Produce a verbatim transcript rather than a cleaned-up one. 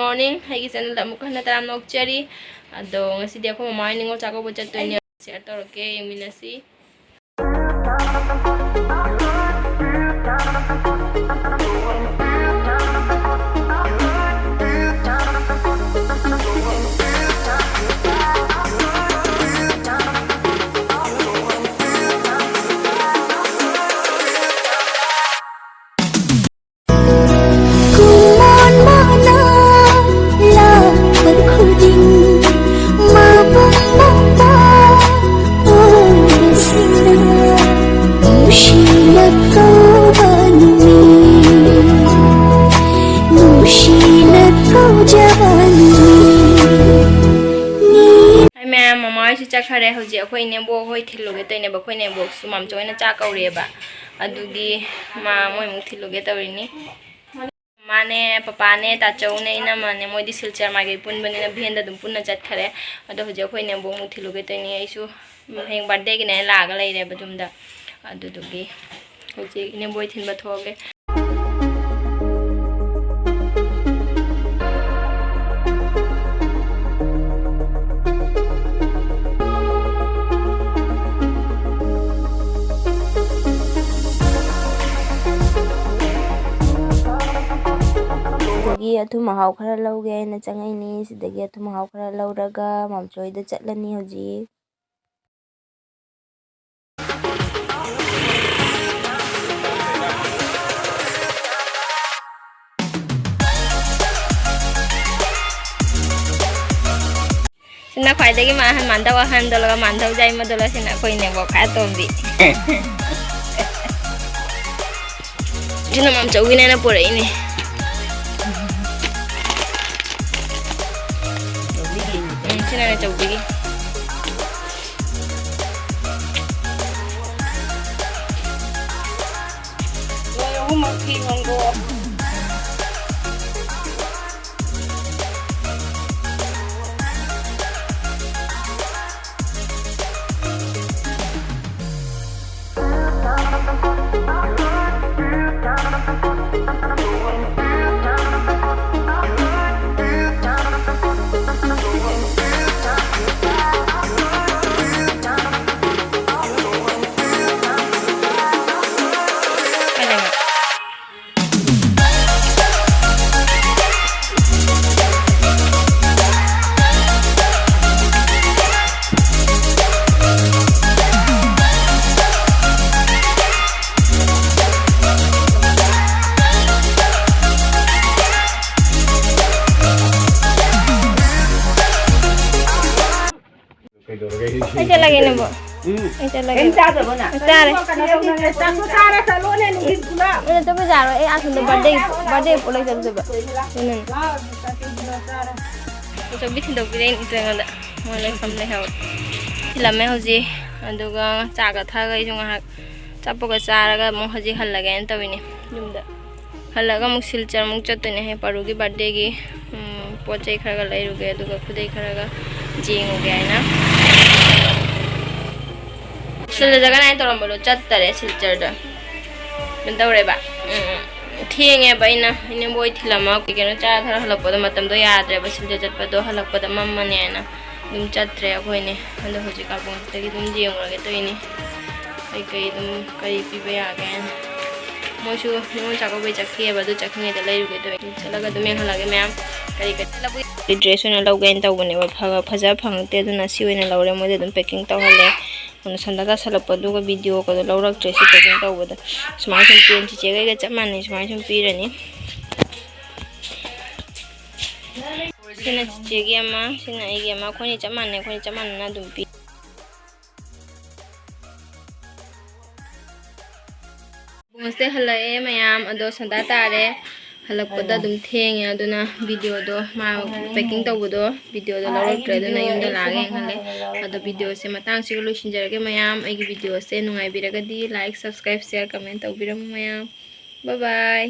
Morning, ꯑꯩꯒꯤ channelꯗ ꯑꯃꯨꯛ ꯍꯟꯅ ꯇꯔꯥꯝꯅ ꯑꯣꯛꯆꯔꯤ꯫ ꯑꯗꯣ ꯉꯁꯤꯗꯤ ꯑꯩꯈꯣꯏ ꯃꯃꯥ ꯍꯣꯏ ꯅꯤꯉꯣꯜ ꯆꯥꯛꯀꯧꯕ ꯆꯠꯇꯣꯏꯅꯦ꯫ Share ꯇꯧꯔꯛꯀꯦ, ꯌꯦꯡꯃꯤꯟꯅꯁꯤ꯫ ꯀꯨꯝꯑꯣꯟ ꯃꯥꯅ ꯂꯥꯛꯄ ꯈꯨꯗꯤꯡ ꯃꯕꯨꯡ ꯃꯧꯄ꯭ꯋꯥ ꯑꯣꯏꯕꯁꯤꯡꯅ ꯅꯨꯡꯁꯤꯅ ꯀꯧꯕ ꯅꯨꯃꯤꯠ, ꯅꯨꯡꯁꯤꯅ ꯀꯧꯖꯕ ꯅꯨꯃꯤꯠ꯫ ꯍꯥꯏ ꯃꯌꯥꯝ, ꯃꯃꯥ ꯍꯣꯏꯁꯨ ꯆꯠꯈ꯭ꯔꯦ꯫ ꯍꯧꯖꯤꯛ ꯑꯩꯈꯣꯏ ꯏꯅꯦꯝꯕꯣꯛ ꯍꯣꯏ ꯊꯤꯜꯂꯨꯒꯦ ꯇꯧꯔꯤꯅꯦꯕ꯫ ꯑꯩꯈꯣꯏ ꯏꯅꯦꯝꯕꯣꯛꯁꯨ ꯃꯥꯝꯆꯧ ꯍꯣꯏꯅ ꯆꯥꯛ ꯀꯧꯔꯤꯑꯕ, ꯑꯗꯨꯒꯤ ꯃꯥ ꯃꯣꯏꯃꯨꯛ ꯊꯤꯜꯂꯨꯒꯦ ꯇꯧꯔꯤꯅꯤ꯫ ꯃꯃꯥꯅꯦ, ꯄꯄꯥꯅꯦ, ꯇꯥꯆꯧꯅꯦ, ꯏꯅꯝꯃꯅꯦ, ꯃꯣꯏꯗꯤ ꯁꯤꯜꯆꯔ ꯃꯥꯏꯀꯩ ꯄꯨꯟꯕꯅꯤꯅ ꯚꯦꯟꯗ ꯑꯗꯨꯝ ꯄꯨꯟꯅ ꯆꯠꯈꯔꯦ꯫ ꯑꯗꯣ ꯍꯧꯖꯤꯛ ꯑꯩꯈꯣꯏ ꯏꯅꯦꯝꯕꯣꯛ ꯑꯃꯨꯛ ꯊꯤꯜꯂꯨꯒꯦ ꯇꯧꯔꯤꯅꯦ꯫ ꯑꯩꯁꯨ ꯍꯌꯦꯡ ꯕꯥꯔꯗꯦꯒꯤꯅꯦ ꯂꯥꯛꯑꯒ ꯂꯩꯔꯦꯕ ꯌꯨꯝꯗ꯫ ꯑꯗꯨꯗꯨꯒꯤ ꯍꯧꯖꯤꯛ ꯏꯅꯦꯝꯕꯣꯏ ꯊꯤꯟꯕ ꯊꯣꯛꯑꯒꯦ꯫ ꯁꯤꯗꯒꯤ ꯑꯊꯨꯝ ꯑꯍꯥꯎ ꯈꯔ ꯂꯧꯒꯦ ꯍꯥꯏꯅ ꯆꯪꯉꯛꯏꯅꯤ꯫ ꯁꯤꯗꯒꯤ ꯑꯊꯨꯝ ꯑꯍꯥꯎ ꯈꯔ ꯂꯧꯔꯒ ꯃꯥꯝꯆꯧ ꯍꯣꯏꯗ ꯆꯠꯂꯅꯤ ꯍꯧꯖꯤꯛ꯫ ꯁꯤꯅ ꯈ꯭ꯋꯥꯏꯗꯒꯤ ꯑꯍꯟ, ꯃꯥꯟꯗꯧ ꯑꯍꯟꯗꯣꯂꯒ ꯃꯥꯟꯗꯧ ꯌꯥꯏꯃꯗꯣꯂ, ꯁꯤꯅ ꯑꯩꯈꯣꯏ ꯏꯅꯦꯝꯕꯣꯛ ꯈ꯭ꯋꯥꯏ ꯑꯇꯣꯝꯕꯤ꯫ ꯁꯤꯅ ꯃꯥꯝꯆꯧꯒꯤꯅꯦꯅ ꯄꯨꯔꯛꯏꯅꯦ꯫ ꯎꯝ, ꯁꯤꯅ ꯅꯦꯆꯧꯕꯤꯒꯤ꯫ ꯅꯣꯏ ꯑꯍꯨꯝꯃꯛ ꯐꯤ ꯍꯣꯡꯗꯣꯛꯑꯣ꯫ ꯑꯩ ꯆꯠꯂꯒꯦ, ꯅꯦꯕꯣꯛ꯫ ꯎꯝ꯫ ꯑꯩ ꯆꯠꯂꯒꯦ꯫ ꯀꯩꯝ ꯆꯥꯗ꯭ꯔꯕꯣ ꯅꯪ? ꯆꯥꯔꯦ꯫ ꯀꯩꯅꯣ ꯇꯧꯅꯔꯦ꯫ ꯆꯥꯛꯇꯣ ꯆꯥꯔ ꯆꯠꯂꯣꯅꯦ, ꯅꯨꯡꯊꯤꯜ ꯄꯨꯂꯞ꯫ ꯑꯩꯅ ꯆꯠꯄ ꯌꯥꯔꯣꯏ꯫ ꯑꯩ ꯑꯁꯣꯝꯗ birthday, birthday ꯄꯣꯠ ꯂꯩ ꯆꯠꯂꯨꯗꯣꯏꯕ꯫ ꯑꯗꯨꯅꯅꯦ꯫ ꯂꯥꯛꯑꯣ, ꯆꯠꯀꯦ, ꯄꯨꯂꯞ ꯆꯥꯔ꯫ ꯑꯆꯧꯕꯤ ꯊꯤꯟꯗꯣꯛꯄꯤꯔꯛꯏꯅꯦ ꯑꯩꯉꯣꯟꯗ꯫ ꯃꯣꯏ ꯂꯩꯐꯝ ꯂꯩꯍꯧꯔꯦ꯫ ꯊꯤꯜꯂꯝꯃꯦ ꯍꯧꯖꯤꯛ꯫ ꯑꯗꯨꯒ ꯆꯥꯒ ꯊꯛꯑꯒ ꯑꯩꯁꯨ ꯉꯥꯏꯍꯥꯛ ꯑꯆꯥꯄꯣꯠꯀ ꯆꯥꯔꯒ ꯑꯃꯨꯛ ꯍꯧꯖꯤꯛ ꯍꯜꯂꯒꯦꯅ ꯇꯧꯔꯤꯅꯦ ꯌꯨꯝꯗ꯫ ꯍꯜꯂꯒ ꯑꯃꯨꯛ ꯁꯤꯜꯆꯔ ꯑꯃꯨꯛ ꯆꯠꯇꯣꯏꯅꯦ꯫ ꯍꯌꯦꯡ ꯄꯥꯔꯨꯒꯤ birthdayꯒꯤ, ꯎꯝ, ꯄꯣꯠ ꯆꯩ ꯈꯔꯒ ꯂꯩꯔꯨꯒꯦ, ꯑꯗꯨꯒ ꯈꯨꯗꯩ ꯈꯔꯒ ꯌꯦꯡꯉꯨꯒꯦ ꯍꯥꯏꯅ꯫ ꯁꯤꯜꯆꯔ ꯆꯠꯀꯅꯤ ꯍꯥꯏꯅ ꯇꯧꯔꯝꯕꯗꯣ ꯆꯠꯇꯔꯦ꯫ ꯁꯤꯜꯆꯔꯗ ꯀꯩꯅꯣ ꯇꯧꯔꯦꯕ꯫ ꯎꯝ, ꯎꯝ꯫ ꯊꯦꯡꯉꯦꯕ꯫ ꯑꯩꯅ ꯏꯅꯦꯝꯕꯣꯏ ꯊꯤꯜꯂꯝꯃ ꯀꯩ ꯀꯩꯅꯣ ꯆꯥ ꯊꯛꯑ ꯍꯜꯂꯛꯄꯗꯣ ꯃꯇꯝꯗꯣ ꯌꯥꯗ꯭ꯔꯦꯕ꯫ ꯁꯤꯜꯆꯔ ꯆꯠꯄꯗꯣ ꯍꯜꯂꯛꯄꯗ ꯃꯝꯃꯅꯦꯅ ꯑꯗꯨꯝ ꯆꯠꯇ꯭ꯔꯦ ꯑꯩꯈꯣꯏꯅꯤ꯫ ꯑꯗꯣ ꯍꯧꯖꯤꯛ ꯀꯥꯕꯣꯡꯁꯤꯗꯒꯤ ꯑꯗꯨꯝ ꯌꯦꯡꯉꯨꯔꯒꯦ ꯇꯧꯔꯤꯅꯤ꯫ ꯀꯩꯀꯩ ꯑꯗꯨꯝ ꯀꯔꯤ ꯄꯤꯕ ꯌꯥꯒꯦ ꯍꯥꯏꯅ꯫ ꯃꯣꯏꯁꯨ ꯅꯤꯉꯣꯜ ꯆꯥꯛꯀꯧꯕꯩ ꯆꯠꯈꯤꯑꯕ, ꯑꯗꯨ ꯆꯠꯈ꯭ꯔꯤꯉꯩꯗ ꯂꯩꯔꯨꯒꯦ ꯇꯧꯔꯤꯅꯤ꯫ ꯆꯠꯂꯒ ꯑꯗꯨꯝ ꯌꯦꯡꯍꯜꯂꯒꯦ ꯃꯌꯥꯝ꯫ ꯀꯔꯤ ꯀꯔꯤ dress ꯑꯣꯏꯅ ꯂꯧꯒꯦꯅ ꯇꯧꯕꯅꯦꯕ꯫ ꯐ-, ꯐꯖ ꯐꯪꯉꯛꯇꯦ, ꯑꯗꯨꯅ ꯁꯤ ꯑꯣꯏꯅ ꯂꯧꯔꯦ꯫ ꯃꯣꯏꯗ ꯑꯗꯨꯝ packing ꯇꯧꯍꯜꯂꯦ꯫ ꯑꯗꯨꯅ ꯁꯟꯗꯥ ꯇꯥꯁꯜꯂꯛꯄ, ꯑꯗꯨꯒ videoꯒꯗꯣ ꯂꯧꯔꯛꯇ꯭ꯔꯦ꯫ ꯁꯤ packing ꯇꯧꯕꯗ ꯁꯨꯃꯥꯏꯅ ꯁꯨꯝ ꯄꯦꯟ, ꯆꯤꯆꯦꯒꯩꯒ ꯆꯞ ꯃꯥꯟꯅꯩ꯫ ꯁꯨꯃꯥꯏꯅ ꯁꯨꯝ ꯄꯤꯔꯅꯤ꯫ ꯁꯤꯅ ꯆꯤꯆꯦꯒꯤ ꯑꯃ, ꯁꯤꯅ ꯑꯩꯒꯤ ꯑꯃ꯫ ꯑꯩꯈꯣꯏꯅꯤ ꯆꯞ ꯃꯥꯟꯅꯩ, ꯑꯩꯈꯣꯏꯅꯤ ꯆꯞ ꯃꯥꯟꯅꯅ ꯑꯗꯨꯝ ꯄꯤ꯫ ꯕꯣꯁꯇꯩ ꯍꯜꯂꯛꯑꯦ ꯃꯌꯥꯝ, ꯑꯗꯣ ꯁꯟꯗꯥ ꯇꯥꯔꯦ꯫ ꯍꯜꯂꯛꯄꯗ ꯑꯗꯨꯝ ꯊꯦꯡꯉꯦ, ꯑꯗꯨꯅ videoꯗꯣ ꯃꯥ packing ꯇꯧꯕꯗꯣ videoꯗꯣ ꯂꯧꯔꯛꯇ꯭ꯔꯦ, ꯑꯗꯨꯅ ꯌꯨꯝꯗ ꯂꯥꯛꯑꯒ ꯌꯦꯡꯍꯜꯂꯦ꯫ ꯑꯗꯣ videoꯁꯦ ꯃꯇꯥꯡꯁꯤꯒ ꯂꯣꯏꯁꯤꯟꯖꯔꯒꯦ ꯃꯌꯥꯝ꯫ ꯑꯩꯒꯤ videoꯁꯦ ꯅꯨꯡꯉꯥꯏꯕꯤꯔꯒꯗꯤ like, subscribe, share, comment ꯇꯧꯕꯤꯔꯝꯃꯨ ꯃꯌꯥꯝ꯫ Bye bye꯫